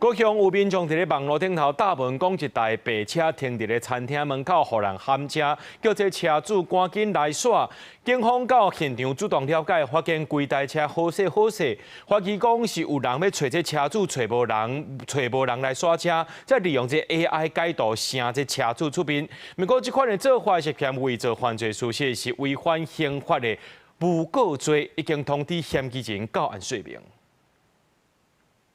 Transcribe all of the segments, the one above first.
高雄有民眾佇咧網路頂頭貼文，講一台白車停佇咧餐廳門口，予人撼車，叫這車主趕緊來煞。警方到現場主動了解，發現規台車好勢好勢，懷疑講是有人欲揣這車主，揣無人，揣無人來煞車，再利用這 AI 改圖聲這車主出面。毋過這款的做法涉嫌偽造犯罪事實，是違反刑法的誣告罪，已經通知嫌疑人到案說明。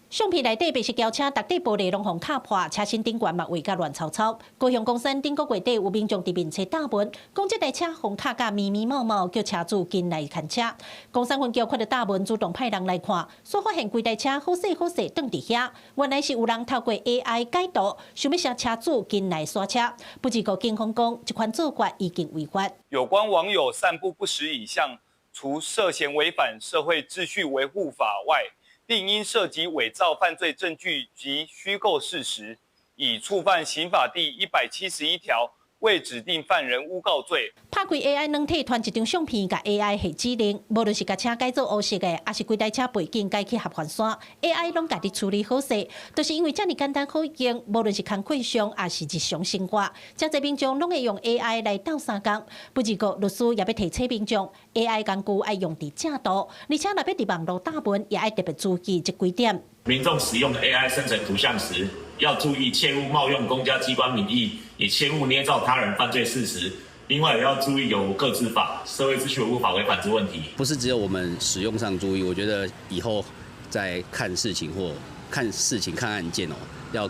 相片內底白色轎車，逐塊玻璃攏予敲破，車身頂懸嘛畫甲亂糟糟。高雄岡山頂個月底有民眾佇面冊貼文，講這台車予敲甲密密麻麻，叫車主緊來牽車。岡山分局看著貼文，主動派人來看，煞發現規台車好勢好勢轉佇遐，原來是有人透過 AI 改圖，想欲聲車主緊來煞車。不過警方講，這款做法已經違法。有關網友散布不實影像，除涉嫌違反社會秩序維護法外，並因涉及偽造犯罪證據及虛構事實，已觸犯刑法第171條未指定犯人誣告罪。拍開 AI 軟體，傳一張相片，共 AI 下指令，無論是共車改做烏色的，抑是規台車背景改去合歡山，AI 攏共你處理好勢。就是因為遮爾簡單好用，無論是工課上，抑是日常生活，誠濟民眾攏會用 AI 來鬥相共。不過律師也欲提醒民眾，AI 工具愛用佇正途，而且若欲佇網路貼文，也愛特別注意這幾點。民眾使用 AI 生成圖像時，要注意切勿冒用公家機關名義，也切勿捏造他人犯罪事實。另外，也要注意有無個資法、社會秩序維護法違反之問題。不是只有我們使用上注意，我覺得以後在看事情或看事情、看案件哦，要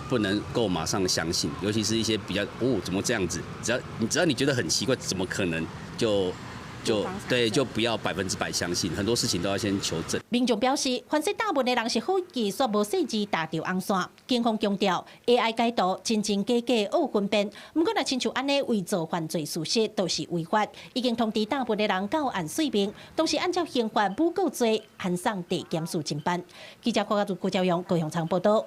不能夠馬上相信，尤其是一些比較哦，怎麼這樣子？只要你覺得很奇怪，怎麼可能就對，就不要100%相信，很多事情都要先求證。民眾表示，凡是貼文的人是好意，煞無細緻踏著紅線。警方強調，AI 改圖真真假假學分辨，毋過若親像按呢偽造犯罪事實，都是違法。已經通知貼文的人到案說明，同時按照刑法誣告罪，函送地檢署偵辦。記者郭家如、郭昭陽高雄場報道。